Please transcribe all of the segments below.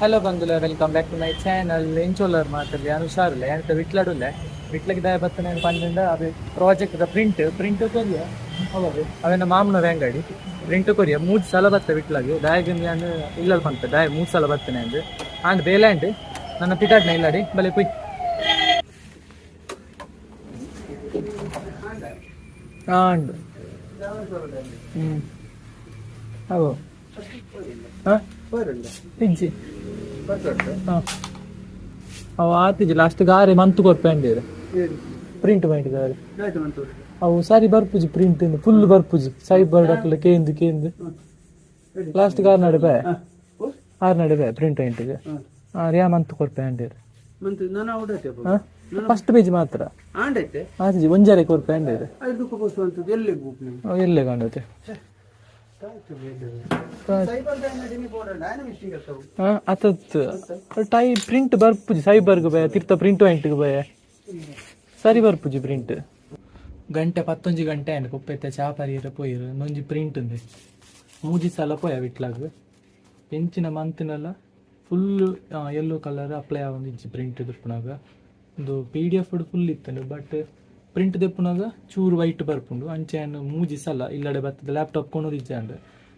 Hello ಬಂಧುಲ, welcome back to my channel. ಎಂಚೋಲರ್ ಮಾತಲ್ಲಿ ನಾನು ಹುಷಾರಿಲ್ಲ ಎಂತ ವಿಟ್ಲಡುಲ್ಲೆ ವಿಟ್ಲಗೆ ದಾಯ ಬತ್ತನೆ ಪಂಡ ಅವೆ ಪ್ರಾಜೆಕ್ಟ್ the print print ಕೊರಿಯ. ಹೌದು, ಅವೆನ ಮಾಮೂನ ಅಂಗಡಿ ಪ್ರಿಂಟ್ ಕೊರಿಯ. ಮೂರು ಸಲ ಬತ್ತ ವಿಟ್ಲಾಗೆ ದಾಯಗಂದು ನಾನು ಇಲ್ಲ ಪಂಪ ದಾಯ ಮೂರು ಸಲ ಬತ್ತನೆ ಅಂದು ಆಂಡ್ ಬೇಲೆ ಅಂಡ್ ನನ್ನ ಪಿತಾಡ್ನ ಇಲ್ಲಡಿ ಬಲೆ ಪುಯ್ ಆಂಡ್ ಹ್ಞೂ ಹೌದು. ಹಾಂ, ಇಜ್ಜಿ. ಹಾಂ, ಅವು ಆತಿಜಿ. ಲಾಸ್ಟ್ ಗಾರೆ ಮಂತು ಕೊರ್ಪೆ ಅಂಡೇರು ಪ್ರಿಂಟ್ ಮಾಡಿದ್ದಾರೆ. ಅವು ಸರಿ ಬರ್ಪುಜಿ, ಪ್ರಿಂಟ್ ಫುಲ್ ಬರ್ಪುಜಿ. ಸೈಬರ್ ಡಕ್ಲ ಕೇಂದು ಕೇಂದು ಲಾಸ್ಟ್ ಗಾರ್ ನಡೆ ಬೇ ಆರ್ ನಡೆ ಬೇ ಪ್ರಿಂಟ್ ಇಂಟಿಗೆ ಆರ್ ಯಾ ಮಂತು ಕೊರ್ಪೆ ಅಂಡೇರು. ಫಸ್ಟ್ ಪೇಜ್ ಮಾತ್ರ ಆತಿಜಿ. ಒಂಜಾರೆ ಕೊರ್ಪೆ ಅಂಡೇರು. ಎಲ್ಲೇ ಕಾಣುತ್ತೆ? ಅತತ್ ಟೈ ಪ್ರಿಂಟ್ ಬರ್ಪುಜಿ. ಸೈಬರ್ಗ್ ಬಯ ತಿರ್ತ ಪ್ರಿಂಟ್ ವಾಯಿಂಟ್ಗ್ ಬಯ ಸರಿ ಬರ್ಪುಜಿ ಪ್ರಿಂಟ್. ಗಂಟೆ ಪತ್ತೊಂಜಿ ಗಂಟೆ ಆಂಡ್ ಪೊಪ್ಪೆತ್ತ ಚಾ ಪರಿಯರ ಪೋಯಿರು. ಒಂಜಿ ಪ್ರಿಂಟ್ ಉಂದೆ. ಮೂಜಿ ಸಲ ಪೋಯ ವಿಟ್ಲಾಗ್. ಎಂಚಿನ ಮಂತಿನಲ್ಲ ಫುಲ್ ಯೆಲ್ಲೋ ಕಲರ್ ಅಪ್ಲೈ ಆವೊಂದಿಜ್ಜಿ. ಪ್ರಿಂಟ್ ದೆಪ್ಪುನಾಗ ಒಂದು ಪಿಡಿಎಫ್ ಫುಲ್ ಇತ್ತುಂಡು, ಬಟ್ ಪ್ರಿಂಟ್ ದೆಪ್ಪುನಾಗ ಚೂರು ವೈಟ್ ಬರ್ಪುಂಡು. ಅಂಚೆ ಮೂಜಿ ಸಲ ಇಲ್ಲಡೆ ಬತ್ತದ. ಲ್ಯಾಪ್ಟಾಪ್ ಕೊನೊದಿಜ್ಜ ಅಂಡ್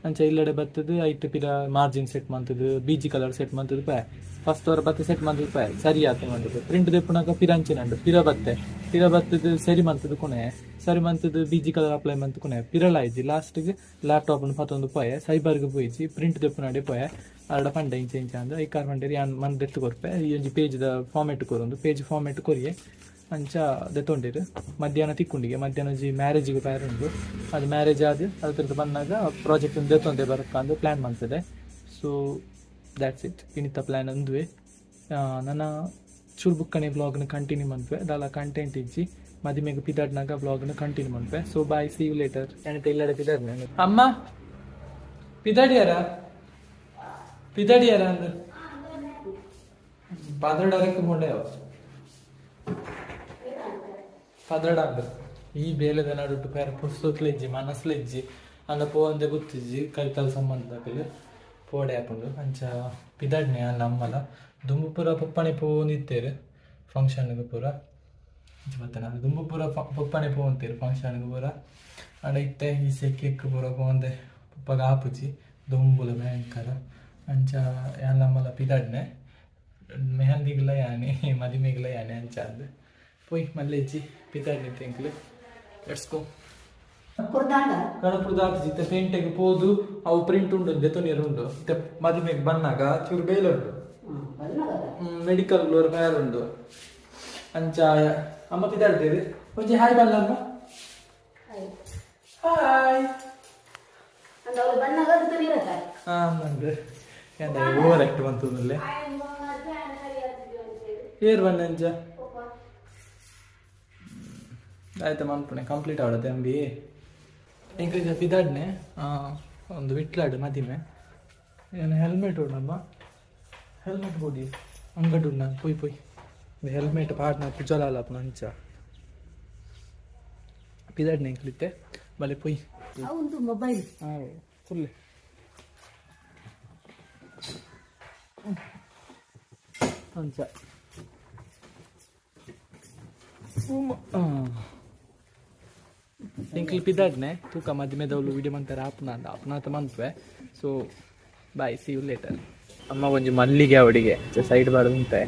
ಅಂಚ ಇಲ್ಲಡೆ ಬತ್ತದ. ಐಟ್ ಪಿರ ಮಾರ್ಜಿನ್ ಸೆಟ್ ಮಂತದು, ಬಿಜಿ ಕಲರ್ ಸೆಟ್ ಮಂತದು ಪಾಯ್. ಫಸ್ಟ್ ವರ ಬತ್ತೆ ಸೆಟ್ ಮಂತದು ಪಾಯ್ ಸರಿ ಆತ ಮಂತದು. ಪ್ರಿಂಟ್ ದೆಪ್ಪುನಾಗ ಪಿರ ಅಂಚಿನ ಪಿರ ಬತ್ತೆ. ಪಿರ ಬತ್ತದು ಸರಿ ಮಂತದು ಕೊನೆ, ಸರಿ ಮಂತದು ಬಿಜಿ ಕಲರ್ ಅಪ್ಲೈ ಮಂತು ಕೊನೆ ಪಿರಲ ಇಜ್ಜಿ. ಲಾಸ್ಟ್ಗೆ ಲ್ಯಾಪ್ಟಾಪ್ ಪತ್ತೊಂದು ಪೋಯೆ. ಸೈಬರ್ಗ್ ಪೋಯಿಜಿ, ಪ್ರಿಂಟ್ ದೆಪ್ಪುನಾಡೆ ಪೋಯೆ. ಅರಡ ಪಂಡೆ ಇಂಚ ಇಂಚ ಅಂದ್. ಐಕಾರ್ ಪಂಡೇರಿ ಯಾನ್ ಮಂದ್ ದೆತ್ತು ಕೊರ್ಪೆ, ಈ ಒಂಜಿ ಪೇಜ್ ದ ಫಾರ್ಮೆಟ್ ಕೊರೊಂದು ಪೇಜ್ ಫಾರ್ಮೆಟ್ ಕೊರಿಯೆ. ಅಂಚ ದೆತ್ತೊಂಡಿರು. ಮಧ್ಯಾಹ್ನ ತಿಕ್ಕುಂಡಿಗೆ. ಮಧ್ಯಾಹ್ನ ಜಿ ಮ್ಯಾರೇಜಿಗೆ ಪ್ಯಾರ್ ಉಂಡು. ಅದು ಮ್ಯಾರೇಜ್ ಆದ್ ಅದ್ರ ಬಂದಾಗ ಪ್ರಾಜೆಕ್ಟ್ ದೆತ್ತೊಂದೆ ಬರಕ್ಕ ಪ್ಲ್ಯಾನ್ ಮಾಡ್ತದೆ. ಸೊ that's it, ಇನ್ನಿತ plan ಅಂದ್ವೆ. ನನ್ನ ಚೂರು ಬುಕ್ಕನೆ ವ್ಲಾಗ್ನ ಕಂಟಿನ್ಯೂ ಮನ್ಪೆ. ದಾಲ ಕಂಟೆಂಟ್ ಇಜ್ಜಿ. ಮದಿಮೆಗೆ ಪಿದಾಡ್ನಾಗ ವ್ಲಾಗ್ನ continue ಮನ್ಪೆ. So bye, see you later. ಎಂತ ಇಲ್ಲಡೆ ಪಿದಾಡ್ನೆ. ಅಮ್ಮ ಪಿದಾಡಿಯಾರ ಪಿದಾಡಿಯಾರ ಅಂದ್ ಪದರಡಕ್ಕೆ ಮೊಂಡೆ ಪದರಡ ಅಂದ್. ಈ ಬೇಲೆದ ನಡುಟು ಪೇರ ಪುಸ್ತಕ್ಲೆಜ್ಜಿ, ಮನಸ್ಲೆಜ್ಜಿ ಅಂದ ಪೋವಂದೆ ಗೊತ್ತಿಜ್ಜಿ. ಕೈತಲ್ ಸಂಬಂಧದಕಲು ಪೋಡೆ ಆಪುಂಡು. ಅಂಚ ಪಿದಾಡ್ನೆ ಅಲ್ಲ ಅಮ್ಮಲ ದುಂಬು ಪೂರ ಪೊಪ್ಪಣೆ ಪೋವೊಂದಿತ್ತೇರು ಫಂಕ್ಷನ್ಗೆ ಪೂರ. ಇಂಚ ಬತ್ತನ ದುಂಬು ಪೂರ ಪೊಪ್ಪಣೆ ಪೋವಂತೇರು ಫಂಕ್ಷನ್ಗೆ ಪೂರ. ಅಂಡ ಇತ್ತೆ ಈ ಸೆಕೆಕ್ ಪೂರ ಪೋವಂದೆ ಪೊಪ್ಪಗ ಆಪುಜಿ, ದುಂಬುಲ ಭಯಂಕರ. ಅಂಚ ಯಾನ್ ಅಮ್ಮಲ ಪಿದಾಡ್ನೆ. ಮೆಹಂದಿಗ್ಲ ಯಾನೆ, ಮದಿಮೆಗ್ಲ ಯಾನೆ. ಅಂಚ ಅಂದ್ ಪೋಯ್ ಮಲ್ಲೆಜ್ಜಿ ಪಿದಾಡ್ನೆ. ಎಂಕ್ಲು let's go. ಗಣಪುರದ ಜಿತ್ತೆ ಪೇಂಟೆಗೆ ಪೋದು ಅವು ಪ್ರಿಂಟ್ ಉಂಡು, ದೆತೊನಿಯರ್ ಉಂಡು. ಇತ್ತೆ ಮದಿಮೆಗೆ ಬನ್ನಾಗ ಚೂರು ಬೇಲೆ ಉಂಡು, ಮೆಡಿಕಲ್ ಫೇರ್ ಉಂಡು. ಅಂಚ ಅಮ್ಮ ಪಿದಾಡ್ತೇವೆ. ಒಂಜಿ ಹಾಯ್ ಬಲ್ಲ ಅಮ್ಮ. ಹಾಯ್. ಹಾ, ಓವರ್ ಆಕ್ಟ್ ಬಂತು. ಏರ್ ಬಣ್ಣ ಅಂಚ ಆಯ್ತಾ ಮನ್ಪುಣೆ ಕಂಪ್ಲೀಟ್ ಆವಡತ್ತೆ ಅಂಬಿ. ಎಂಕ್ಲೇಜ ಪಿದಾಡ್ನೆ. ಒಂದು ವಿಟ್ಲಾಡು ಮದಿಮೆ. ಏನು ಹೆಲ್ಮೆಟ್ ಉಂಡಮ್ಮ? ಹೆಲ್ಮೆಟ್ ಬೋಡಿ ಅಂಗಡಿ ಉಂಡ. ಪೋಯ್ ಪೋಯ್ ಹೆಲ್ಮೆಟ್ ಪಾಡ್ನ ಕುಜಲ ಅಲ್ಲಪ್ಪ. ಅಂಚ ಪಿದಾಡ್ನೆ ಎಂಕ್ಲಿತ್ತೆ. ಬಲೆ ಪೋಯ್. ಒಂದು ಮೊಬೈಲ್. ಹಾಂ, ಫುಲ್ ಅಂಚ. ಎಂಕ್ಲು ಪಿದಾಡ್ನೆ. ತೂಕ ಮದಿಮೆದವ್ಲು ವಿಡಿಯೋ ಮಂತಾರೆ ಆಪ್ನ ಅಂದ ಆಪ್ನಾತ ಮನ್ಪೆ. So bye, see you later. ಅಮ್ಮ ಒಂಜಿ ಮಲ್ಲಿಗೆ ಅವಡಿಗೆ ಸೈಡ್ ಬಾರ್ದು ಉಂಟೆ.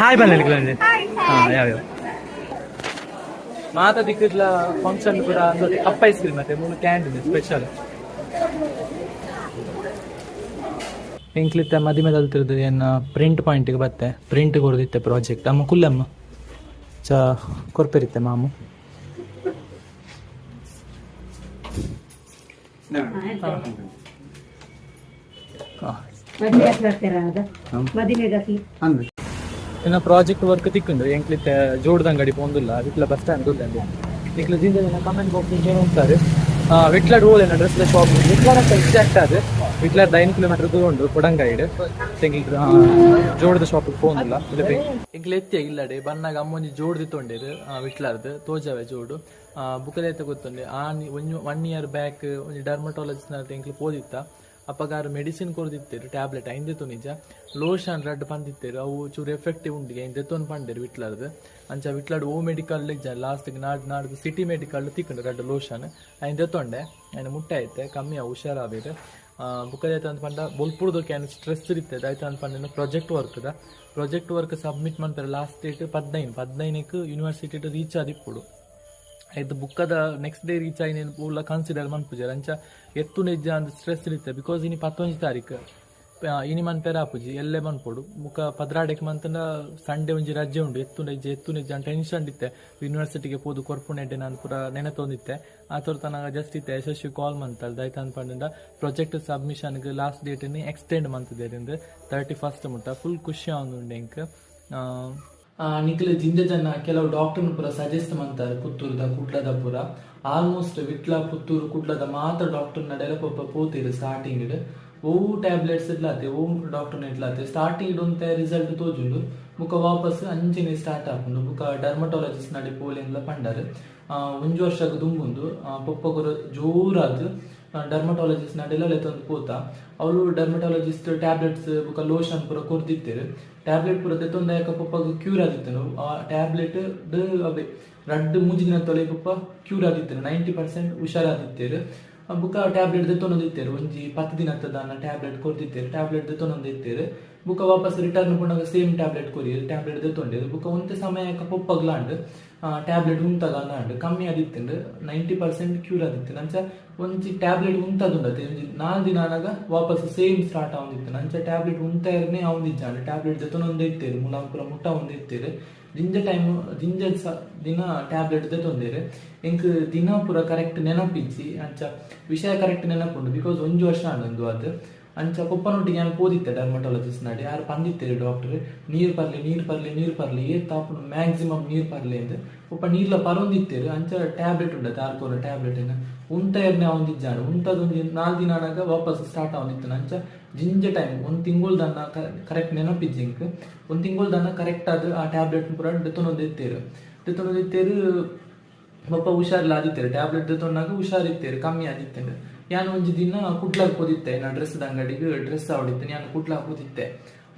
ಹಾಯ್ ಬನ್ನಿ. ಹಾಂ, ಯಾವ ಯಾವ ಮಾತಾ ದಿಕ್ಕಡ್ಲ ಫಂಕ್ಷನ್ ಕೂಡ ಕಪ್ ಐಸ್ ಕ್ರೀಮ್ ಮತ್ತೆ ಮೂಲು ಕ್ಯಾಂಟೀನ್ ಸ್ಪೆಷಲ್. ಎಂಕ್ಲಿತ್ತ ಮದಿಮೆದಲ್ತಿರ್ದು ಏನ ಪ್ರಿಂಟ್ ಪಾಯಿಂಟ್ಗೆ ಬತ್ತೆ. ಪ್ರಿಂಟ್ ಕೊರ್ದಿತ್ತೆ ಪ್ರಾಜೆಕ್ಟ್. ಅಮ್ಮ ಕುಲ್ಲಮ್ಮ. ಚಾ ಕೊರ್ಪೆರಿತ್ತೆ ಮಾಮು. ಇನ್ನ ಪ್ರಾಜೆಕ್ಟ್ ವರ್ಕ್ ತಿಕ್ಕುಂಡು. ಎಂಕ್ಲಿತ್ತೆ ಜೋಡ್ದಂಗಡಿ ಪೋಂದುಲ್ಲ, ವಿಟ್ಲ ಬಸ್ ಸ್ಟ್ಯಾಂಡ್ ಉಲ್ಲ. ನಿಕ್ಲ ಜಿಂಜ ಕಮೆಂಟ್ ಬಾಕ್ಸ್ ಉಂತಾರೆ, ವಿಟ್ಲಡ್ ಓಲೇನ ಡ್ರೆಸ್ ಶಾಪ್? ವಿಟ್ಲಾಡ ಎಕ್ಸಾಕ್ಟ್ ಅದು ವಿಟ್ಲಾಡ್ 5 ಕಿಲೋಮೀಟರ್ ದೂರ ಉಂಡು ಕೊಡಂಗೈಡ್. ಜೋಡದ ಶಾಪ್ ಪೋಂದಿಲ್ಲ. ಎಂಕ್ಲ ಎತ್ತಿಯ ಇಲ್ಲಡೆ ಬನ್ನಾಗ ಅಮ್ಮೊಂಜಿ ಜೋಡ್ ದಿತ್ತೊಂಡೇರು ವಿಟ್ಲಾರ್ದು ತೋಜಾವೆ ಜೋಡು. ಬುಕ್ಕದೈತೆ ಗೊತ್ತುಂಡೆ. ಆ ಒಂಜಿ ಒನ್ ಇಯರ್ ಬ್ಯಾಕ್ ಒಂಜಿ ಡರ್ಮಟಾಲಜಿಸ್ಟ್ ಎಂಕ್ಲು ಪೋದಿತ್ತ. ಅಪ್ಪಗಾರು ಮೆಡಿಸಿನ್ ಕೊರ್ದಿತ್ತೇರು, ಟ್ಯಾಬ್ಲೆಟ್ ಐಂದೆತು ನಿಜ. ಲೋಷನ್ ರಡ್ಡ್ ಪಂದಿತ್ತೇರು, ಅವು ಚೂರು ಎಫೆಕ್ಟಿವ್ ಉಂಡು, ಐಂದೆತೊಂದು ಪಂಡೇರು ವಿಟ್ಲಾರ್ದು. ಅಂಚ ವಿಟ್ಲಾಡ್ ಓ ಮೆಡಿಕಲ್ ಇಜ್ಜ, ಲಾಸ್ಟ್ ನಾಡ್ ನಾಡ್ದು ಸಿಟಿ ಮೆಡಿಕಲ್ ತಿಕ್ಕುಂಡು ರಡ್ಡ್ ಲೋಷನ್. ಐನ್ ದೆತ್ತೊಂಡೆ, ಐನ ಮುಟ್ಟೆ ಐತೆ, ಕಮ್ಮಿ ಹುಷಾರಾಬೇರು. ಬುಕ್ಕದೈತೆ ಅಂತ ಪಂಡ ಬೊಲ್ಪುರ್ದು can stress ಇರುತ್ತೆ. ಆಯ್ತು ಅಂತ ಪಂಡ ಪ್ರಾಜೆಕ್ಟ್ ವರ್ಕ್ ದ ಪ್ರಾಜೆಕ್ಟ್ ವರ್ಕ್ ಸಬ್ಮಿಟ್ ಮಾಡ್ತಾರೆ. Last date 15. 15ಕ್ಕೆ ಯೂನಿವರ್ಸಿಟಿ ರೀಚ್ ಆದಿಪ್ಪುಡು. ಆಯ್ತು, ಬುಕ್ಕದ ನೆಕ್ಸ್ಟ್ ಡೇ ರೀಚ್ ಆಗಿ ಪೂಲ ಕನ್ಸಿಡರ್ ಮನ್ಪುಜಾರ. ಅಂಚ ಎತ್ತು ನಿಜ ಅಂದ್ ಸ್ಟ್ರೆಸ್ ಇರುತ್ತೆ. Because ಇನಿ 19 ತಾರೀಕು, ಇನಿ ಮನ್ಪೆರ ಆಪುಜಿ, ಎಲ್ಲೆ ಮನ್ಪೊಡು. ಬುಕ್ಕ 12ಕ್ಕೆ ಮಂತಂಡ ಸಂಡೆ ಒಂಜಿ ರಜೆ ಉಂಡು. ಎತ್ತು ನಿಜ, ಎತ್ತು ನಿಜ ಟೆನ್ಷನ್ ಇತ್ತೆ. ಯೂನಿವರ್ಸಿಟಿಗೆ ಪೋದು ಕೊರ್ಪುನೆಡ್ಡೆ ನಾನು ಪೂರ ನೆನತೊಂದಿತ್ತೆ. ಆ ತನಾಗ ಜಸ್ಟ್ ಇತ್ತೆ ಯಶಸ್ವಿ ಕಾಲ್ ಮಂತಲ್. ಆಯ್ತು ಅಂತ ಪಂಡ ಪ್ರಾಜೆಕ್ಟ್ ಸಬ್ಮಿಷನ್ಗೆ ಲಾಸ್ಟ್ ಡೇಟ್ ಎಕ್ಸ್ಟೆಂಡ್ ಮಂತದೇರಿಂದ 31st ಮುಟ್ಟ. ಫುಲ್ ಖುಷಿ ಆವೊಂದುಂಡು ಎಂಕ್. ನಿಖಿಲ್ ಜಿಂಜ ಜನ ಕೆಲವು ಡಾಕ್ಟರ್ನ ಪೂರ ಸಜೆಸ್ಟ್ ಮಂತಾರೆ, ಪುತ್ತೂರುದ, ಕುಡ್ಲದ ಪೂರ. ಆಲ್ಮೋಸ್ಟ್ ವಿಟ್ಲ, ಪುತ್ತೂರು, ಕುಡ್ಲದ ಮಾತ್ರ ಡಾಕ್ಟರ್ ನಡೆಯಲ ಪೊಪ್ಪ ಪೋತಿರು. ಸ್ಟಾರ್ಟಿಂಗ್ ಓ ಟ್ಯಾಬ್ಲೆಟ್ಸ್ ಇಡ್ಲಾತೆ, ಓ ಡಾಕ್ಟರ್ ಇಡ್ಲಾತೆ. ಸ್ಟಾರ್ಟಿಂಗ್ ಒಂತೆ ರಿಸಲ್ಟ್ ತೋಜುಂಡು, ಬುಕ್ಕ ವಾಪಸ್ ಅಂಚನೆ ಸ್ಟಾರ್ಟ್ ಆಪುಂಡು. ಬುಕ್ಕ ಡರ್ಮಟಾಲಜಿಸ್ಟ್ ನಡೆ ಪೋಲೆಂದ್ಲ ಪಂಡರ್. ಒಂಜಿ ವರ್ಷಗ್ ದುಂಬುಂದು ಪೊಪ್ಪಗುರ ಜೋರಾದ್ ಡರ್ಮಟಾಲಜಿಸ್ಟ್ ನಡೆಲ ಲೆತ್ತೊಂದು ಪೋತ. ಅವಳು ಡರ್ಮಟಾಲಜಿಸ್ಟ್ ಟ್ಯಾಬ್ಲೆಟ್ಸ್ ಬುಕ್ಕ ಲೋಷನ್ ಪೂರ ಕೊರ್ದಿತ್ತೇರು. ಟ್ಯಾಬ್ಲೆಟ್ ಪೂರ ದೆತ್ತೊಂದು ಯಾಕ ಪೊಪ್ಪಗ್ ಕ್ಯೂರ್ ಆದಿತ್ತನು. ಆ ಟ್ಯಾಬ್ಲೆಟ್ ಅವೇ ರಡ್ಡ್ ಮೂಜಿ ದಿನ ತೊಲೆ ಪೊಪ್ಪ ಕ್ಯೂರ್ ಆದಿತ್ತನು, 90% ಹುಷಾರಾದಿತ್ತೇರು. ಬುಕ್ಕ ಟ್ಯಾಬ್ಲೆಟ್ ದೆತ್ತೊಂದಿತ್ತೇರು. ಒಂಜಿ 10 ದಿನ ದಾನ ಟ್ಯಾಬ್ಲೆಟ್ ಕೊರ್ದಿತ್ತೇರು. ಟ್ಯಾಬ್ಲೆಟ್ ದೆತ್ತೊಂದಿತ್ತೇರು. ಬುಕ್ಕ ವಾಪಸ್ ರಿಟರ್ನ್ ಪೋನಾಗ ಸೇಮ್ ಟ್ಯಾಬ್ಲೆಟ್ ಕೊರಿಯರು. ಟ್ಯಾಬ್ಲೆಟ್ ದೆತ್ತೊಂಡೇರು. ಬುಕ್ಕ ಒಂತೆ ಸಮಯ ಪೊಪ್ಪಗ್ಲಾಂಡ್ ಟ್ಯಾಬ್ಲೆಟ್ ಉಂತಗ ಕಮ್ಮಿ ಆದಿತ್ತುಂಡು, 90% ಕ್ಯೂರ್ ಆದಿತ್ತು. ಅಂಚ ಒಂಜಿ ಟ್ಯಾಬ್ಲೆಟ್ ಉಂತದುಂಡತೆ, ಒಂಜಿ 4 ದಿನ ಆನಾಗ ವಾಪಸ್ ಸೇಮ್ ಸ್ಟಾರ್ಟ್ ಆವೊಂದಿತ್ತು. ಅಂಚ ಟ್ಯಾಬ್ಲೆಟ್ ಉಂತಾಯರ್ನೇ ಆವೊಂದಿಜ್ಜಾಂಡ್. ಟ್ಯಾಬ್ಲೆಟ್ ದೆತ್ತೊಂದೇ ಇತ್ತೇರು, ಮುಲಾಂಪುರ ಮುಟ್ಟ ಒಂದಿತ್ತೇರು. ಜಿಂಜ ಟೈಮ್, ಜಿಂಜ ದಿನ ಟ್ಯಾಬ್ಲೆಟ್ ದೆತ್ತೊಂದೇರು. ಎಂಕ್ ದಿನ ಪೂರ ಕರೆಕ್ಟ್ ನೆನಪಿಜ್ಜಿ. ಅಂಚ ವಿಷಯ ಕರೆಕ್ಟ್ ನೆನಪುಂಡು, because ಒಂಜಿ ವರ್ಷ ಆಂಡ್ ಅದು. ಅಂಚ ಪೊಪ್ಪನೊಟ್ಟಿಗೆ ಯಾನ್ ಪೋದಿತ್ತೆ ಡರ್ಮಟಾಲಜಿಸ್ಟ್ ನಡೆ. ಯಾರು ಪಂದಿತ್ತೇರು ಡಾಕ್ಟರ್, ನೀರು ಪರ್ಲಿ, ನೀರು ಪರ್ಲಿ, ನೀರು ಪರ್ಲಿ, ಏತ್ ತಾಪುಂಡು ಮ್ಯಾಕ್ಸಿಮಮ್ ನೀರು ಪರ್ಲಿ ಅಂದ್. ಪೊಪ್ಪ ನೀರ್ಲ ಪರೊಂದಿತ್ತೇರು. ಅಂಚ ಟ್ಯಾಬ್ಲೆಟ್ ಉಂಡತೆ ಆರ್ಕೋರ ಟ್ಯಾಬ್ಲೆಟ್ ಉಂತಾಯರ್ನೆ ಆವೊಂದಿಜ್ಜಾಂಡ್. ಉಂತದ ಒಂಜಿ 4 ದಿನ ಆನಾಗ ವಾಪಸ್ ಸ್ಟಾರ್ಟ್ ಆವೊಂದಿತ್ತು. ಅಂಚ ಜಿಂಜ ಟೈಮ್ ಒಂದ್ ತಿಂಗೊಳ್ ದನ್ನ ಕರೆಕ್ಟ್ ನೆನಪಿಜ್ಜಿ ಎಂಕ್. ಒಂದ್ ತಿಂಗೊಳ್ ದನ್ನ ಕರೆಕ್ಟ್ ಆದ್ ಆ ಟ್ಯಾಬ್ಲೆಟ್ ಪೂರ ದೆತ್ತೊಂದಿತ್ತೇರು, ದೆತ್ತೊಂದಿತ್ತೇರು. ಪೊಪ್ಪ ಹುಷಾರಿಲ್ಲ ಆದಿತ್ತೇರು. ಟ್ಯಾಬ್ಲೆಟ್ ದೆತ್ತೊಂಡಾಗ ಹುಷಾರಿತ್ತೇರು, ಕಮ್ಮಿ ಆದಿತ್ತೇರು. ಯಾನ್ ಒಂಜಿ ದಿನ ಕುಡ್ಲಾಗ್ ಪೋದಿತ್ತೆ ನಾ ಡ್ರೆಸ್ ಅಂಗಡಿಗೆ. ಡ್ರೆಸ್ ಆವಡಿತ್ತೆ, ಯಾನ್ ಕುಡ್ಲಾಗ್ ಪೋದಿತ್ತೆ.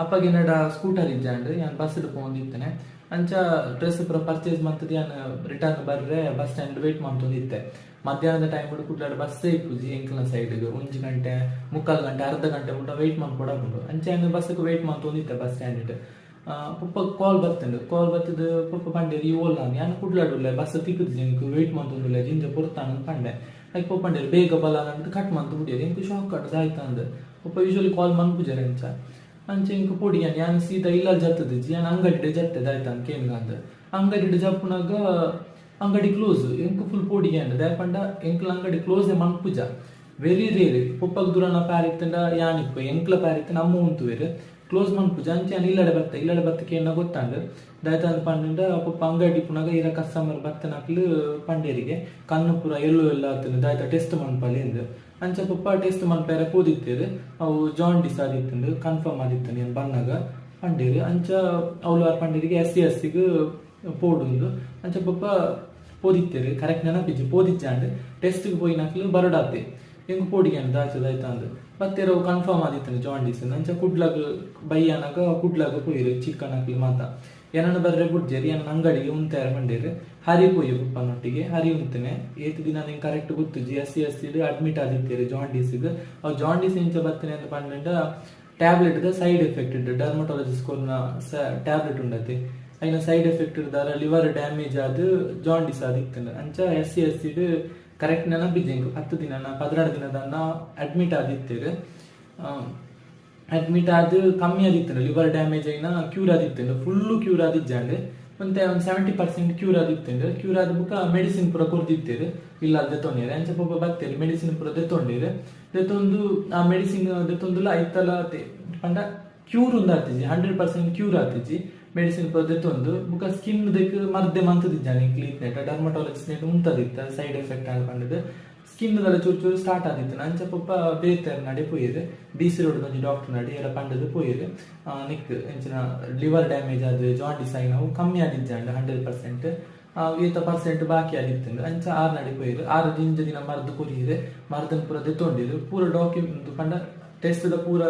ಅಪ್ಪಗೆ ಎನ್ನಡ ಸ್ಕೂಟರ್ ಇಜ್ಜಾಂಡ್, ಯಾನ್ ಬಸ್ ಪೋವೊಂದಿತ್ತೇನೆ. ಅಂಚ ಡ್ರೆಸ್ ಪೂರ ಪರ್ಚೇಸ್ ಮಂತದ ಯಾನ್ ರಿಟರ್ನ್ ಬರ್ರೆ ಬಸ್ ಸ್ಟ್ಯಾಂಡ್ ವೇಟ್ ಮಂತೊಂದಿತ್ತೆ. ಮಧ್ಯಾಹ್ನದ ಟೈಮ್ ಕುಡ್ಲಾಡ್ ಬಸ್ಸೇ ಇಪ್ಪುಜಿ ಎಂಕ್ಲ್ನ ಸೈಡ್. 1 ಗಂಟೆ, ಮುಕ್ಕಾಲು ಗಂಟೆ, ಅರ್ಧ ಗಂಟೆ ಮುಟ್ಟ ವೇಟ್ ಮನ್ಪೊಡಾಪುಂಡು. ಅಂಚ ಯಾನ್ ಬಸ್ಗೆ ವೇಟ್ ಮಂತೊಂದಿತ್ತೆ ಬಸ್ ಸ್ಟ್ಯಾಂಡ್. ಪೊಪ್ಪ ಕಾಲ್ ಬರ್ತುಂಡು. ಕಾಲ್ ಬತ್ತದ ಪೊಪ್ಪ ಪಂಡೇರು, ಈ ಓಲ್ ನಾನು? ಯಾನ್ ಕುಡ್ಲಾಡ್ ಉಲ್ಲೆ, ಬಸ್ ತಿಕ್ಕುದು ಎಂಕ್, ವೇಟ್ ಮಂತೊಂದುಲ್ಲೆ ಜಿಂಜ ಪೊರ್ತಾನ ಪಂಡೆ. ಐಕ್ ಪೊಪ್ಪ ಪಂಡೇರು, ಬೇಗ ಬಲ ಅಂತ. ಕಟ್ ಮಂತ್ ಬುಡಿಯೆರ್. ಎಂಕ್ ಶಾಕ್ ಆಂಡ್, ದಾಯ್ತ ಅಂದ್. ಪೊಪ್ಪ ಯೂಶುವಲಿ ಕಾಲ್ ಮನ್ಪುಜೆರ್ ಅಂಚ. ಅಂಚ ಎಂಕ್ ಪೋಡಿಗೆ, ಯಾನ್ ಸೀದಾ ಇಲ್ಲಲ್ ಜತ್ತದಿಜ್ಜಿ, ಯಾನ್ ಅಂಗಡಿಡ್ ಜತ್ತೆ, ದಾಯ್ತ ಅಂದ್ ಕೇನ್ಗ ಅಂದ್. ಅಂಗಡಿಡ್ ಜಪ್ಪುನಾಗ ಅಂಗಡಿ ಕ್ಲೋಸ್. ಎಂಕ್ ಫುಲ್ ಪೋಡಿಗೆ ಆಂಡ್. ದಾಯೆ ಪಂಡ ಎಂಕ್ಲ ಅಂಗಡಿ ಕ್ಲೋಸ್ ಮನ್ಪುಜ, ವೆರಿ ರೇರ್. ಪೊಪ್ಪಗ್ ದುರನ ಪ್ಯಾರಿತ್ತಂಡ ಯಾನ್ ಇಪ್ಪ, ಎಂಕ್ಲ ಪ್ಯಾರಿತ್ತ ನಮ್ಮ ಉಂತುವೆರ್, ಕ್ಲೋಸ್ ಮನ್ಪುಜ. ಅಂಚ ಯಾನ್ ಇಲ್ಲಡೆ ಬತ್ತೆ. ಇಲ್ಲಡೆ ಬತ್ತ ಕೇನ್ನ ಗೊತ್ತಾಂಡ್. ದಾಯ್ತ ಅಂದ್ ಪಂಡ ಪೊಪ್ಪ ಅಂಗಡಿ ಇಪ್ಪುನಾಗ ಇರ ಕಸ್ಟಮರ್ ಬತ್ತನಕ್ಲು ಪಂಡೇರಿಗೆ, ಕಣ್ಣು ಪೂರ ಎಲ್ಲೋ ಎಲ್ಲ ಆತುಂಡು, ದಾಯ್ತ ಟೆಸ್ಟ್ ಮನ್ಪಲೆ ಅಂದ್. ಅಂಚ ಪೊಪ್ಪ ಟೆಸ್ಟ್ ಮನ್ಪೆರೆ ಪೋದಿತ್ತೇರು. ಅವು ಜಾಂಡಿಸ್ ಆದಿತ್ತುಂಡು, ಕನ್ಫರ್ಮ್ ಆದಿತ್ತುಂಡು ಯಾನ್ ಬನ್ನಗ ಪಂಡೇರು. ಅಂಚ ಅವ್ಲು ಆರ್ ಪಂಡೇರಿಗೆ ಎಸ್ ಸಿ ಎಸ್ ಗ್ ಪೋಡುಂದು. ಅಂಚ ಪೊಪ್ಪ ಪೋದಿತ್ತೇರು. ಕರೆಕ್ಟ್ ನೆನಪಿಜ್ಜಿ, ಪೋದಿಜ್ಜಾಂಡ್. ಟೆಸ್ಟ್ ಗ್ ಪೋಯಿನಕ್ಲು ಬರಡಾತೆ. ಎಂಕ್ ಪೋಡಿಗೆ ಆಂಡ್, ದಾಚ ದಾಯ್ತ ಅಂದ್. ಬತ್ತೆರ್, ಅವು ಕನ್ಫರ್ಮ್ ಆದಿತ್ತುಂಡು ಜಾಂಡಿಸ್. ಅಂಚ ಕುಡ್ಲಗ್ ಬಯ್ಯನಗ ಕುಡ್ಲಗ್ ಪೋಯಿರು ಚಿಕ್ಕನಕ್ಲು ಮಾತ. ಎನನ ಬರ್ರೆ ಬುಡ್ಜೆರ್, ಎನನ್ ಅಂಗಡಿಗೆ ಉಂತಾರ ಪಂಡೇರು. ಹರಿ ಪೋಯಿ ಪೊಪ್ಪನೊಟ್ಟಿಗೆ. ಹರಿ ಉಂತನೆ ಏತ್ ದಿನ ನಿಂಗೆ ಕರೆಕ್ಟ್ ಗೊತ್ತುಜಿ. ಎಸ್ ಸಿ ಎಸ್ ಅಡ್ಮಿಟ್ ಆದಿತ್ತೇರು ಜಾಂಡೀಸ್ಗ್. ಅವು ಜಾಂಡೀಸ್ ಇಂಚ ಬತ್ತನೆ ಅಂತ ಪಂಡ ಟ್ಯಾಬ್ಲೆಟ್ ದ ಸೈಡ್ ಎಫೆಕ್ಟ್. ಡರ್ಮಟಾಲಜಿಸ್ಟ್ ಕೊರ್ನ ಟ್ಯಾಬ್ಲೆಟ್ ಉಂಡತೆ, ಐನ ಸೈಡ್ ಎಫೆಕ್ಟ್ ಇರ್ದಾರ ಲಿವರ್ ಡ್ಯಾಮೇಜ್ ಆದ್ ಜಾಂಡಿಸ್ ಆದಿತ್ತುಂಡು. ಅಂಚ ಎಸ್ ಸಿ ಎಸ್ ಕರೆಕ್ಟ್ ನೆನಪಿಜ್ಜಿ ಎಂಕ್. 10 ದಿನ 12 ದಿನದನ್ನ ಅಡ್ಮಿಟ್ ಆದಿತ್ತೇರು. ಅಡ್ಮಿಟ್ ಆದ್ ಕಮ್ಮಿ ಆದಿತ್ತುಂಡು. ಲಿವರ್ ಡ್ಯಾಮೇಜ್ ಆಯಿನ ಕ್ಯೂರ್ ಆದಿತ್ತುಂಡು, ಫುಲ್ ಕ್ಯೂರ್ ಆದಿಜ್ಜಾಂಡ್. ಒಂತೆ ಒಂದು 70% ಕ್ಯೂರ್ ಆದಿತ್ತುಂಡು. ಕ್ಯೂರ್ ಆದ್ ಬುಕ್ಕ ಮೆಡಿಸಿನ್ ಪೂರ ಕೊರ್ದಿತ್ತೆರ್ ಇಲ್ಲಲ್ ದೆತೊಂಡೆರ್. ಅಂಚ ಪೊಪ್ಪ ಬತ್ತೆರ್, ಮೆಡಿಸಿನ್ ಪೂರ ದೆತೊಂಡೆರ್. ದೆತೊಂದು ಆ ಮೆಡಿಸಿನ್ ದೆತೊಂದುಲ ಐತಲ ಪಂಡ ಕ್ಯೂರ್ ಉಂದಾತಿಜಿ, 100% ಕ್ಯೂರ್ ಆತಿಜಿ. ಮೆಡಿಸಿನ್ ಪೂರ ದೆತೊಂದು ಬುಕ್ಕ ಸ್ಕಿನ್ ದೆಕ್ ಮರ್ದೆ ಮಂತುದಿಜ್ಜಾಂಡ್ ಎಂಕ್ಲು ಇತ್ನೆಟ ಡರ್ಮಟಾಲಜಿಸ್ಟ್ ನೆಟ್ ಉಂತದಿತ್ತ ಸೈಡ್ ಎಫೆಕ್ಟ್ ಆಂಡ್ ಪಂಡುದು. ಸ್ಕಿನ್ ದಲ ಚೂರು ಚೂರು ಸ್ಟಾರ್ಟ್ ಆದಿತ್ತಿನ ಅಂಚ ಪೊಪ್ಪ ಬೇತೆ ನಡೆ ಪೋಯೆರ್, ಬಿ ಸಿ ರೋಡ್ ಒಂಜಿ ಡಾಕ್ಟರ್ ನಡೆ ಏರ ಪಂಡುದು ಪೋಯೆರ್. ನಿಕ್ ಎಂಚಿನ ಲಿವರ್ ಡ್ಯಾಮೇಜ್ ಆದ್ ಜಾಂಡಿಸ್ ಆಯಿನವು ಕಮ್ಮಿ ಆದಿಜ್ಜಾಂಡ್ 100%, ಏತ ಪರ್ಸೆಂಟ್ ಬಾಕಿ ಆದಿತ್ತುಂಡು. ಅಂಚ ಆರ್ ನಡೆ ಪೋಯೆರ್. ಆರು ದಿಂಜ ದಿನ ಮರ್ದ್ ಕೊರಿಯೆರ್, ಮರ್ದನ್ ಪೂರ ದೆತೊಂಡೆರ್. ಪೂರ ಡಾಕ್ಯುಮೆಂಟ್ ಪಂಡ ಟೆಸ್ಟ್ ದ ಪೂರ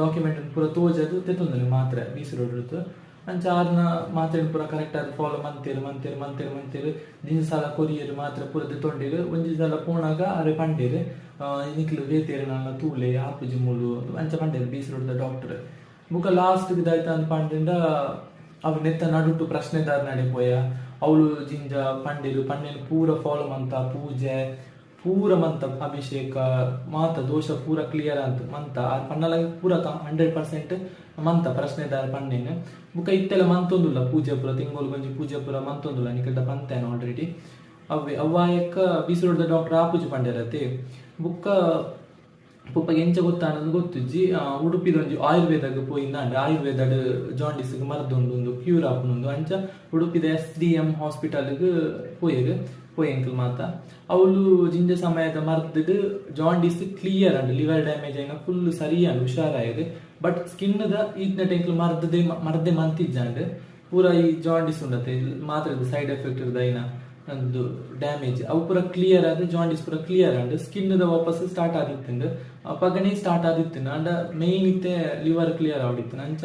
ಡಾಕ್ಯುಮೆಂಟ್ ಪೂರ ತೋಜದು ದೆತೊಂದುಂಡು ಮಾತ್ರೆ ಬಿ ಸಿ ರೋಡ್. ಅಂಚ ಆರ್ನ ಮಾತ್ರೆ ಪೂರ ಕರೆಕ್ಟ್ ಆದ್ ಫಾಲೋ ಮಂತೆರ್ ಮಂತೆರ್ ಮಂತೆರ್ ಮಂತೆರ್ ದಿಂಜ ಸಲ ಕೊರಿಯೆರ್, ಮಾತ್ರೆ ಪೂರ ದೆತೊಂಡೆರ್. ಒಂಜಿ ಸಲ ಪೋನಾಗ ಆರೆ ಪಂಡೆರ್, ನಿಕ್ಲು ಬೇತೆರ್ನಲ್ಲ ತೂಲೆ ಆಪುಜಿ ಮೂಲು ಅಂಚ ಪಂಡೆರ್ ಬಿ ಸಿ ರೋಡ್ ದ ಡಾಕ್ಟರ್. ಬುಕ ಲಾಸ್ಟ್ ದಾಯ್ತ ಅಂದ್ ಪಂಡಿಂಡ ಅವು ನೆತ್ತ ನಡುಟು ಪ್ರಶ್ನೆದಾರ್ ನಡೆ ಪೋಯ. ಅವಳು ಜಿಂಜ ಪಂಡೆರ್, ಪಂಡೆನ್ ಪೂರ ಫಾಲೋ ಮಂತ, ಪೂಜೆ ಪೂರ ಮಂತ, ಅಭಿಷೇಕ ಮಾತ ದೋಷ ಪೂರ ಕ್ಲಿಯರ್ ಅಂತ ಮಂತ. ಆರ್ ಪನ್ನಲ ಪೂರ 100% ಮಂತ ಪ್ರಶ್ನೆದಾರ್ ಪಂಡೇನು. ಬುಕ ಇತ್ತೆಲ್ಲ ಮಂತೊಂದುಲ್ಲ ಪೂಜೆ ಪೂರ, ತಿಂಗೊಳ್ಗೊಂಜಿ ಪೂಜೆ ಪೂರ ಮಂತೊಂದುಲ್ಲ ನಿಕಲ್ದ ಪಂತೇನ ಆಲ್ರೆಡಿ. ಅವ್ವೆ ಅವ್ವಾಯಕ್ಕ ಬಿ ಸಿ ರೋಡ್ ಡಾಕ್ಟರ್ ಆಪುಜಿ ಪಂಡೆರತೆ. ಬುಕ್ಕ ಪೊಪ್ಪ ಎಂಚ ಗೊತ್ತಾನಂದು ಗೊತ್ತುಜ್ಜಿ, ಉಡುಪಿದೊಂಜಿ ಆಯುರ್ವೇದಗ್ ಪೋಯಿಂದಾಂಡ ಆಯುರ್ವೇದಡ್ ಜಾಂಡಿಸ್ಗ್ ಮರ್ದುಂಡು ಕ್ಯೂರ್ ಆಪುಂಡು. ಅಂಚ ಉಡುಪಿದ ಎಸ್ ಡಿ ಎಂ ಹಾಸ್ಪಿಟಲ್ಗ್ ಪೋಯೆರ್, ಪೋಯೆಂಕಲ್ ಮಾತ. ಅವಳು ಜಿಂಜ ಸಮಯದ ಮರ್ದ್ಡ್ ಜಾಂಡಿಸ್ ಕ್ಲಿಯರ್ ಅಂಡ್, ಲಿವರ್ ಡ್ಯಾಮೇಜ್ ಆಯಿನ ಫುಲ್ ಸರಿ ಅಂಡ್, ಹುಷಾರಾಯೆರ್. ಬಟ್ ಸ್ಕಿನ್ ದ ಈತ್ನೆಟ ಎಂಕಲ್ ಮರ್ದ್ದೆ ಮರ್ದೆ ಮಂತಿಜ್ಜಾಂಡ್. ಪೂರ ಈ ಜಾಂಡಿಸ್ ಉಂಡತೆ ಮಾತ್ರದ ಸೈಡ್ ಎಫೆಕ್ಟ್ ಇರ್ದ ಒಂದು ಡ್ಯಾಮೇಜ್ ಅವು ಪೂರ ಕ್ಲಿಯರ್ ಆದ್ ಜಾಂಡಿಸ್ ಪೂರ ಕ್ಲಿಯರ್ ಆಂಡ್. ಸ್ಕಿನ್ ದ ವಾಪಸ್ ಸ್ಟಾರ್ಟ್ ಆದಿತ್ತುಂಡು, ಅಪಗನೇ ಸ್ಟಾರ್ಟ್ ಆದಿತ್ತುಂಡು. ಅಂಡ ಮೇನ್ ಇತ್ತೆ ಲಿವರ್ ಕ್ಲಿಯರ್ ಆವಡಿತ್ತು. ಅಂಚ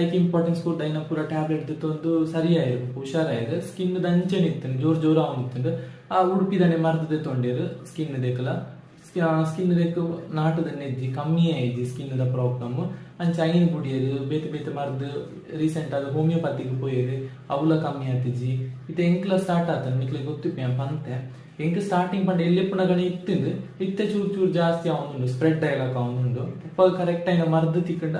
ಐಕ್ ಇಂಪಾರ್ಟೆನ್ಸ್ ಕೊರ್ದು ಐನ ಪೂರ ಟ್ಯಾಬ್ಲೆಟ್ ದೆತ್ತೊಂದು ಸರಿ ಆಯೆರ್, ಹುಷಾರಾಯೆರ್. ಸ್ಕಿನ್ ದ ಅಂಚನೆ ಇತ್ತುಂಡು, ಜೋರ್ ಜೋರ್ ಆವೊಂದಿತ್ತುಂಡು. ಆ ಉಡುಪಿದನೆ ಮರ್ದ್ ದೆತ್ತೊಂಡೆರ್ ಸ್ಕಿನ್ ದೆಕಲ. ಸ್ಕಿನ್ ದೆಕ್ ನಾಟದ ನೆಜ್ಜಿ ಕಮ್ಮಿ ಆಯಿಜಿ ಸ್ಕಿನ್ ದ ಪ್ರಾಬ್ಲಮ್. ಅಂಚ ಐನ್ ಬುಡಿಯೆರ್, ಬೇತೆ ಬೇತೆ ಮರ್ದ್ ರೀಸೆಂಟ್ ಆದ್ ಹೋಮಿಯೋಪತಿಗ್ ಪೋಯೆರ್, ಅವುಲ ಕಮ್ಮಿ ಆತಿಜಿ. ಇತ್ತೆ ಎಂಕ್ಲ ಸ್ಟಾರ್ಟ್ ಆತಂಡ್, ನಿಕ್ಲೆ ಗೊತ್ತಿಪ್ಪಿ ಪಂತೆ. ಎಂಕ್ ಸ್ಟಾರ್ಟಿಂಗ್ ಪಂಡ ಎಲ್ಲಿಪ್ಪುನಗನೆ ಇತ್ತುಂಡು, ಇತ್ತೆ ಚೂರು ಚೂರು ಜಾಸ್ತಿ ಆವೊಂದುಂಡು, ಸ್ಪ್ರೆಡ್ ಆಯ್ಲಕ ಆವೊಂದುಂಡು. ಪೊಪ್ಪ ಕರೆಕ್ಟ್ ಆಯಿನ ಮರ್ದ್ ತಿಕ್ಕಂಡ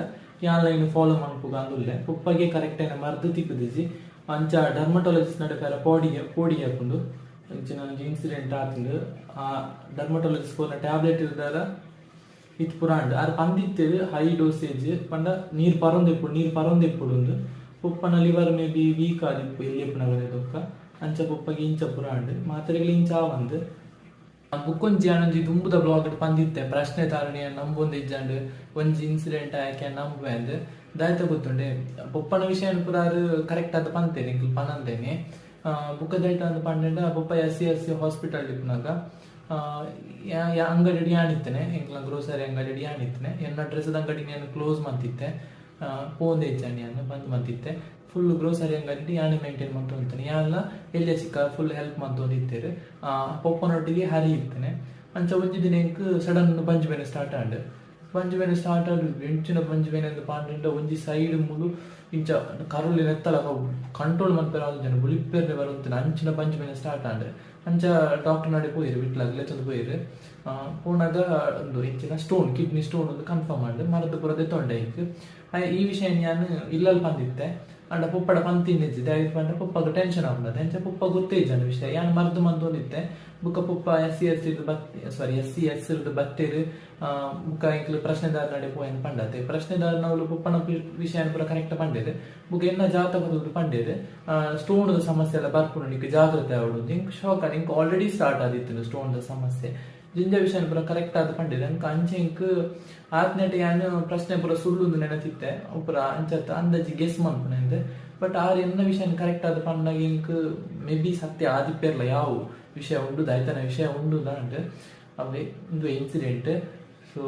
ಆನ್ಲೈನ್ ಫಾಲೋ ಮನ್ಪುಗ ಅಂದುಲ್ಲೆ. ಪೊಪ್ಪಗೆ ಕರೆಕ್ಟ್ ಆಯಿನ ಮರ್ದ್ ತಿಕ್ಕುದಿಜಿ. ಅಂಚ ಡರ್ಮಟಾಲಜಿಸ್ಟ್ ನಡೆ ಪೇರ ಪೋಡಿಗೆ ಪೋಡಿಗೆ ಆಪುಂಡು. ಅಂಚಿನ ಒಂಜಿ ಇನ್ಸಿಡೆಂಟ್ ಆತುಂಡು. ಆ ಡರ್ಮಟಾಲಜಿಸ್ಟ್ ಕೊರ್ನ ಟ್ಯಾಬ್ಲೆಟ್ ಇರ್ದಾರ ಇತ್ ಪುರ ಆಂಡ್. ಆರ್ ಪಂದಿತ್ತೆರ್ ಹೈ ಡೋಸೇಜ್ ಪಂಡ ನೀರ್ ಪರೊಂದಿಪ್ಪುಡು, ನೀರ್ ಪರೊಂದಿಪ್ಪುಡು ಉಂದು. ಪೊಪ್ಪನ ಲಿವರ್ ಮೇ ಬಿ ವೀಕ್ ಆದಿಪ್ಪು ಎಲ್ಲಿಪ್ಪುನಗನೆ ದೊಕ್ಕ. ಅಂಚ ಪೊಪ್ಪಗೆ ಇಂಚ ಪುರ ಆಂಡ್, ಮಾತ್ರೆಗಳು ಇಂಚ ಆವಂದ್. ಬುಕ್ಕೊಂಜಿ ಆನೊಂಜಿ ದುಂಬುದ ಬ್ಲಾಗ್ ಪಂದಿತ್ತೆ, ಪ್ರಶ್ನೆ ತಾರಣೆಯ ನಂಬೊಂದು ಇಜ್ಜಾಂಡ್, ಒಂಜಿ ಇನ್ಸಿಡೆಂಟ್ ಆಯ್ಕೆ ನಂಬುವೆ ಅಂದ್. ದಾಯ್ತ ಗೊತ್ತುಂಡೆ, ಪೊಪ್ಪನ ವಿಷಯ ಪುರ ಕರೆಕ್ಟ್ ಆದ್ ಪಂತೇನೆ ಎಂಕ್ಲು ಪನಂದೇನೆ. ಬುಕ್ಕ ದಾಯ್ತ ಅಂದ್ ಪಂಡೆಂಡ ಪೊಪ್ಪ S C S C hospital ಇಪ್ಪುನಾಗ ಅಂಗಡಿ ಯಾಣಿತ್ತೇನೆ, ಎಂಕ್ಲ ಗ್ರೋಸರಿ ಅಂಗಡಿ ಯಾಣಿತ್ತೇನೆ. ಎನ್ನ ಡ್ರೆಸ್ ಅಂಗಡಿ ನಾನು ಕ್ಲೋಸ್ ಮಂತಿತ್ತೆ, ಪೋಂದೆ ಇಜ್ಜಾಂಡ್ ಯಾನ್ ಬಂದ್ ಮಂತಿತ್ತೆ. ಫುಲ್ ಗ್ರೋಸರಿ ಅಂಗಡಿ ಯಾನೆ ಮೇಂಟೈನ್ ಮಂತೊಂದಿತ್ತೇನೆ. ಯಾನ್ಲ ಎಲ್ಯ ಚಿಕ್ಕ ಫುಲ್ ಹೆಲ್ಪ್ ಮಂತೊಂದಿತ್ತೆರ್. ಪೊಪ್ಪನೊಟ್ಟಿಗೆ ಹರಿ ಇತ್ತೇನೆ. ಅಂಚ ಒಂಜಿ ದಿನ ಎಂಕ್ ಸಡನ್ ಬಂಜಿ ಬೇನೆ ಸ್ಟಾರ್ಟ್ ಆಂಡ್. ಬಂಜಿ ಬೇನೆ ಸ್ಟಾರ್ಟ್ ಆದ್ ಎಂಚಿನ ಬಂಜಿ ಬೇನೆ ಅಂದ್ ಪಂಡಿಂಡ ಒಂಜಿ ಸೈಡ್ ಮುಲು ಇಂಚ ಕರುಳಿ ನೆತ್ತಲ ಕಂಟ್ರೋಲ್ ಮನ್ಪೆರೆ ಆವೊಂದಿಜ್ಜಾಂಡ್, ಬುಲಿಪೆರ್ನೆ ಬರೊಂತಿನ ಅಂಚಿನ ಬಂಜಿ ಬೇನೆ ಸ್ಟಾರ್ಟ್ ಆಂಡ್. ಅಂಚ ಡಾಕ್ಟರ್ ನಡೆ ಪೋಯೆರ್, ವಿಟ್ಲಾಗ್ ಲೆತ್ತೊಂದು ಪೋಯೆರ್. ಪೋನಾಗ ಉಂದು ಎಂಚಿನ ಸ್ಟೋನ್, ಕಿಡ್ನಿ ಸ್ಟೋನ್ ಒಂದು ಕನ್ಫರ್ಮ್ ಆಂಡ್. ಮರ್ದ್ ಪೂರ ದೆತ್ತೊಂಡೆ ಐಕ್. ಈ ವಿಷಯ ಯಾನ್ ಇಲ್ಲಲ್ ಪಂದಿತ್ತೆ. ಅಂಡ ಪೊಪ್ಪಡ ಪಂತಿನಿಜ್ಜಿ, ದಾಯೆ ಪಂಡ ಪೊಪ್ಪಗ್ ಟೆನ್ಷನ್ ಆಪುಂಡು. ಅಂಚ ಪೊಪ್ಪ ಗೊತ್ತೇ ಇಜ್ಜಾಂಡ್ ವಿಷಯ. ಯಾನ್ ಮರ್ದ್ ಮಂತೊಂದಿತ್ತೆ. ಬುಕ್ಕ ಪೊಪ್ಪ ಎಸ್ ಸಿ ಎಸ್ ಸಾರಿ ಎಸ್ ಸಿ ಎಸ್ ರ್ದ್ ಬತ್ತೆರ್. ಬುಕ್ಕ ಎಂಕ್ಲು ಪ್ರಶ್ನೆದಾರ ನಡೆ ಪೋಯನ್ ಪಂಡತೆ. ಪ್ರಶ್ನೆದಾರನವ್ಲು ಪೊಪ್ಪನ ವಿಷಯ ಪೂರ ಕರೆಕ್ಟ್ ಪಂಡೆರ್. ಬುಕ್ಕ ಎನ್ನ ಜಾತಕದ ಪಂಡೆರ್, ಸ್ಟೋನ್ ದ ಸಮಸ್ಯೆ ಎಲ್ಲ ಬರ್ಪುಂಡು, ನಿಕ್ ಜಾಗ್ರತೆ ಆವೊಡು. ಎಂಕ್ ಶಾಕ್ ಆಂಡ್, ಎಂಕ್ ಆಲ್ರೆಡಿ ಸ್ಟಾರ್ಟ್ ಆದಿತ್ತುಂಡು ಸ್ಟೋನ್ ದ ಸಮಸ್ಯೆ. ಜಿಂಜ ವಿಷಯ ಪೂರ ಕರೆಕ್ಟ್ ಆದ್ ಪಂಡೆರ್. ಅಂಕ ಅಂಚ ಎಂಕ್ ಆತ್ನೆಟ ಯಾನ್ ಪ್ರಶ್ನೆ ಪೂರ ಸುಳ್ಳು ನೆನತಿತ್ತೆ, ಪೂರ ಅಂಚ ಅಂದಾಜಿ ಗೆಸ್ ಮನ್ಪುನೆ. ಬಟ್ ಆರ್ ಎನ್ನ ವಿಷಯ ಕರೆಕ್ಟ್ ಆದ್ ಪಂಡಾಗ ಎಂಕ್ ಮೇ ಬಿ ಸತ್ಯ ಆದಿಪ್ಪೆರ್ಲ, ಯಾವ ವಿಷಯ ಉಂಡು ದಾಯ್ತನ ವಿಷಯ ಉಂಡು ದಾಂಡ್. ಅವೇ ಉಂದು ಇನ್ಸಿಡೆಂಟ್. ಸೊ